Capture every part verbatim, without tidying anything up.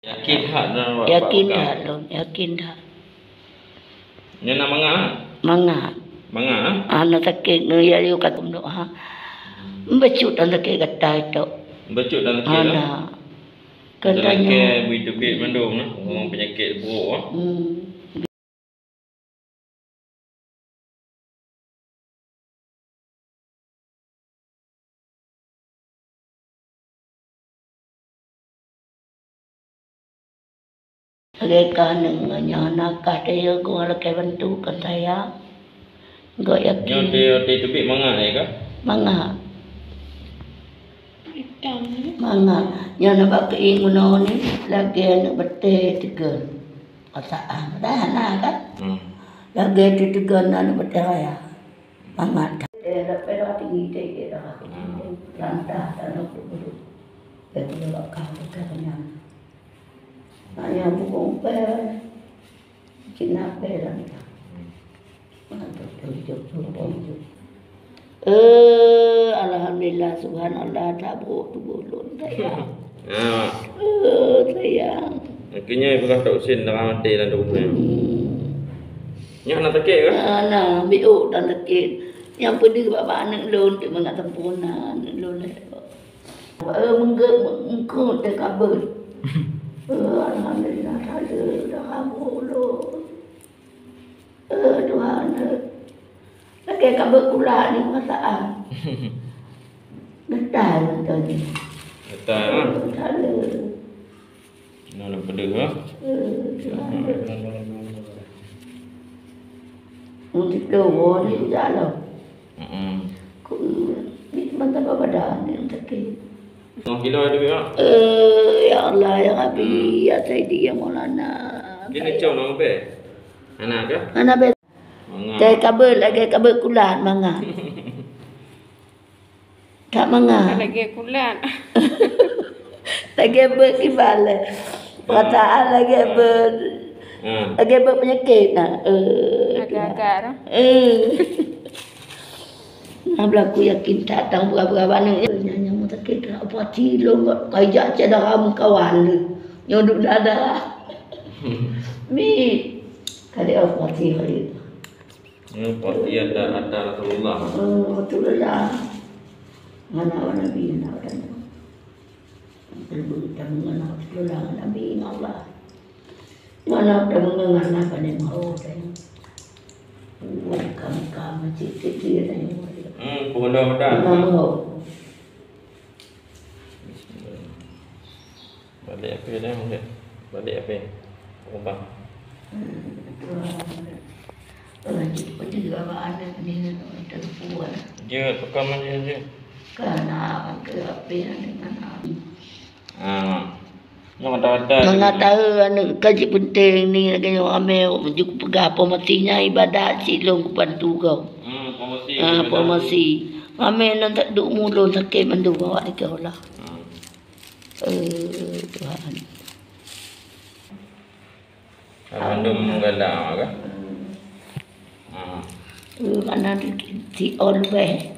Yakin that droe awak Yakin Pak Ukang? That lôn, yakin that. Nyan na mangat? Mangat. Mangat, eh? Hana sakét, ngon ya liu ka tum doa. Meubacut dan sakét gata itu. Meubacut dan sakét, eh? Hana. Kata nyoe. Bui teubiet mandum, eh? Orang penyakit buruk, eh? Hmm. Lagèe ka nyoe, nyoe na kah tayue geuh lakèe bantu kon sayang. Gok yakin. Nyoe teubiet mangat, ya kah? Mangat. Mangat. Nyoe na bak keuieng unoe ni, lagèe aneuk batèe teugeun. Perasaan. Dah na kan? Hmm. Lagèe teuteugah na aneuk batèe raya. Mangat. Eh, dah payah tinggi, tinggi dah. Hmm. Lantah tanah tu dulu. Dia punya bakal, bakal kenyang. Hanya buku empat. Cina payah lantah. Hmm. Mana tu, tu, tu, tu, tu, tu. Eh, alhamdulillah, subhanallah, that brôk tuboh lôn, sayang. Ya. Eh, sayang. Akhirnya peugah Tok Husin darah maté dalam tuboh. Hmm. Nyak na sakét kah? Ah, na, biôk dan sakét. Nyang peudeuh bak, bak aneuk lôn, teuk mangat sempurna, aneuk lôn lé. Eh, mengge-, mengkot deh kabeuet. Eh, alhamdulillah, sabe dah kabeuet lôn. Eh, Tuhan, eh. Lagèe kabeuet kulat ni perasaan. Getai mata ni. Getai, ha? Eh, salah. Nah, dah pedih, ha? Eh, Tuhan, eh. Untuk kewo ni tidak lah. Mm-mm. Ku, ni mata badan ni sakit. Setengah kilo ada, ya? Eh, ya Allah, ya Rabbi, ya Saidi, ya Maulana. Dia ni cong nama be? Anak ke? Anak be. Mangat. Saya kabel, lagèe kabel kulat, mangat. Tak mangat. Lagèe kulat. Lagèe bek kiban le. Perasaan lagèe bek, hmm, lagèe bek penyakit nah. Eh, agak-agak dah. Eh. Nah, belaku yakin tak tahu berapa-berapa ni. Nyan, nyan, sakit lah. Apa hati lom, kai jak cedera meukawan le. Nyodok dada. Mi. Kali apa hati hari. Nyoe pasti ada, ada Rasulullah. Hmm, Rasulullah. Mana Nabi, mana Nabi. Ibu kita mengenal Rasulullah, Nabi Allah. Mana kita mengenal Nabi, mana mau saya. Buat kamu-kamu, cik-cik dia tanya. Hmm, pukul dua petang. Mana mau. Bismillah. Balik api dah, balik. Balik api. Ubah. Hmm, tu lah. Lanjut pada awak anak ni, nak telepon. Dia tukar mana dia? Kan, ah, ke api ni dengan api. Ah. Yang ada-ada. Mangat tahu aneuk ka jeuet peunteng ni lagèe nyoe ramè, jeuet peugah apa mati nyan ibadat cit lôn kubantu kau. Hmm, promosi. Ah, ibadat. Promosi. Ramè nan tak duk mulon sakét mandum awak di sekolah. Hmm. Eh, Tuhan. Mandum menggalak ke? Hmm. Eh, mana di, di all beh.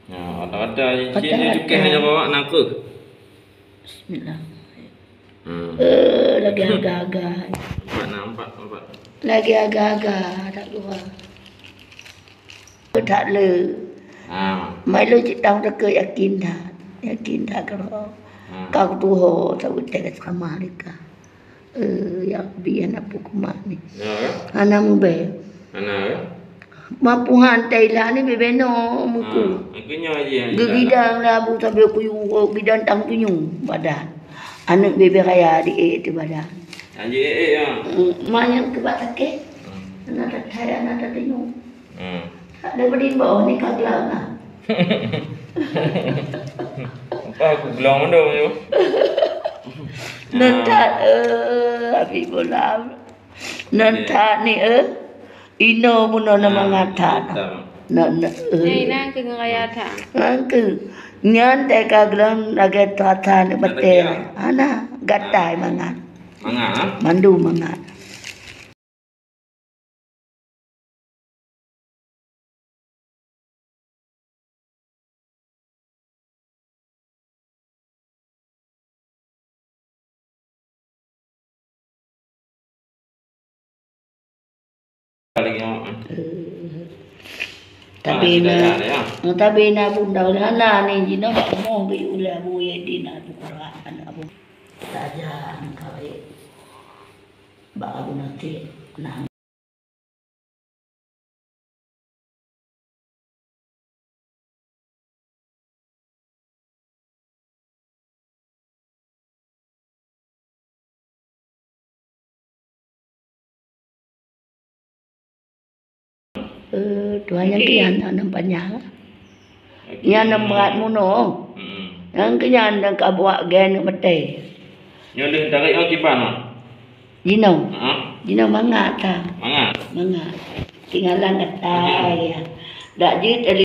Ya, ada-ada. Ada-ada. Cik, cik, cik, hanya bawa nangkeuh. Bismillah. Hmm. Eh, lagèe agak-agak. Empat, nah, empat, empat. Lagèe agak-agak, tak keluar. Tak le. Ha. Mai lôn cit tahu teuka yakin that. Yakin that keudroe. Ha. Ka kutuho, saboh teuka sama lika. Eh, ya Rabbi, hana peue kumat ni. Ya, kan? Hana mubé. Hana, kan? Mapuhan Thailand ni bebeno muku. Ha, aku nyoe aja yang gegidang labu sambil kuyu, gidang tang tunyu badan. Aneuk bebe raya di eh di badan. Anjing eh, eh, ya. Hmm, manyang keubat sakét. Hmm. Aneuk tathai, aneuk tatunyu. Hmm. Ada berimbau ni ka gelang ah. Apa aku gelang mana tu? Nan that, eh, Habibullah. Nan that ni, eh. Inoe bunoe na mangat that. Nan, nan, eh. Nyan inan keu ngon raya that. Ngan keu. Nyan teuka geulong lagèe that-that ni beutôi. Hana, gatai mangat. Mangat, ha? Mandum mangat. Lagi, oh. Eh. Ah, tabi na, sudah ada, ya. Tabi na bunda hana ni jinoe bak rumoh geuyue ulèe Abu Yedin, Abu Quran, Abu. Tajam kawin. Bak Abu Natik, nah. Eh, tuan nyang kian aneuk panyang. Nyan nyang brat munoe. Hmm. Nyang keu nyan nyang ka buat gen meuté. Nyoe lheueh tarék nyoe kiban, Mak? Jinoe. Ha? Jinoe mangat ka. Mangat? Mangat. Tinggalan gata, ya. Dak jeuet